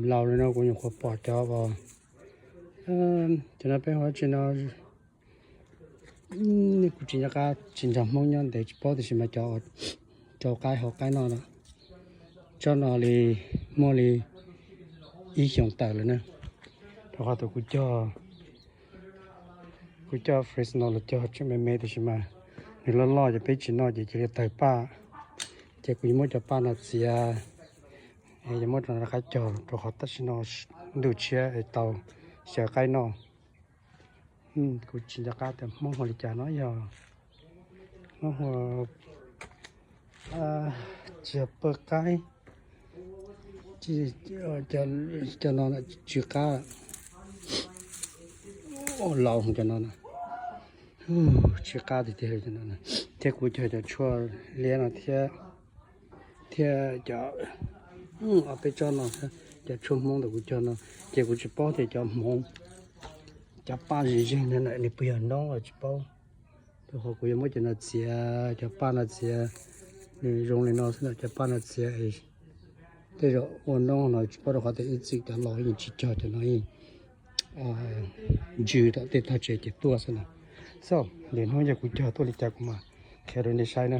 Laus li no kuv nyuam qhuav pom cov uas, cov no peb hu tsi no, kuv tsis nco qab, tsis nrog Hmoob nyob ntev tsis paub, tiam sis mas cov rau qaib hau qaib no, tsob no li muaj li ib xyoos tawm lawm na. Rau qhov tias kuv cog, kuv cog Fresno los cog tseem me me, tiam sis mas nws loj loj ces peb tsis noj ces cia li tawg paj. Ces kuv yuav muab cov paj no txiav, yuav muab rau nram qab cog rau qhov tam sim no ntuj tshiab es tau xyaw qaib noj. Kuv tsis nco qab tias Hmoob hu li cas no, yog Hmoob hu tsis yog paj qaib, cov no tsw qab, laus cov no na, tsw qab tiag tiag cov no. Thiab kuv cog cov tshuaj liab no thiab, thiab cov, ob peb tsob no, cov tshuaj Hmoob ntawm kuv cog no, ces kuv tsis paub tias cov Hmoob, cov paj zim zeeg no nws puas yog noob los tsis paub. Rau qhov kuv yuav muab cov no txiav, cov paj no txiav, nws zoo li no xwb na, cov paj no txiav, tej zaum ua noob no tsis paub, rau qhov tias ib txwm cov laus yeej tsis cog cov no, yeej ntsws tom tej tog tsev ces tuaj xwb na. So, lwm hnub yog kuv cog tuaj li cas kuv mam qhia rau nej saib na.